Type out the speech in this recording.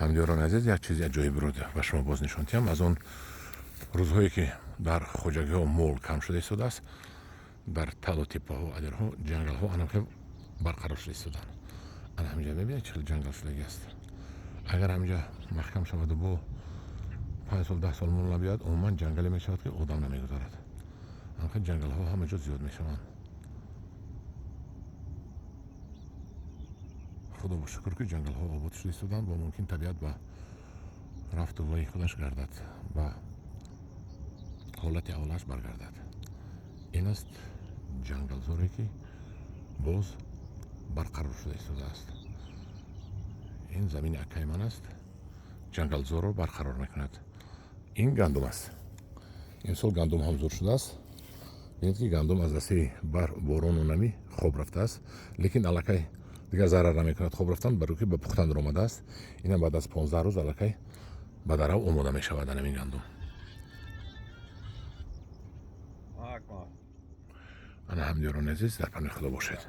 Ҳамдиёрони азиз, як чизи аҷоибро ба шумо боз нишон диҳам. Аз он рӯзҳое ки дар хоҷагиҳо мол кам шуда истодааст, дар талу теппаҳо, адирҳо ҷангалҳо анамхел барқарор шуда истоданд. Ана ҳаминҷа мебинед, чӣ хел ҷангал шудагӣ аст. Агар ҳаминҷа маҳкам шаваду бо 5 сол, 10 сол мол набиёяд, умуман ҷангале мешавад, ки одам намегузарад. Анамхел ҷангалҳо ҳама ҷо зиёд мешаванд. Худо ба шукр, ки ҷангалҳо обод шуда истоданд ва мумкин табиат ба рафту вои худаш гардад, ба ҳолати аввалаш баргардад. Ин аст ҷангалзоре, ки боз барқарор шуда истодааст. Ин замини акаи ман аст, ҷангалзорро барқарор мекунад. Ин гандум аст. Имсол гандум ҳам зур шудааст. Бинед, ки гандум аз дастаи борону намӣ хоб рафтааст, лекин аллакай дигар зарар намекунад хоб рафтан, барои ки ба пухтан даромадааст. Инам баъд аз 15 рӯз аллакай ба дарав омода мешавад анамин гандум. Ана, ҳамдиёрони азиз, дар паноҳи Худо бошед.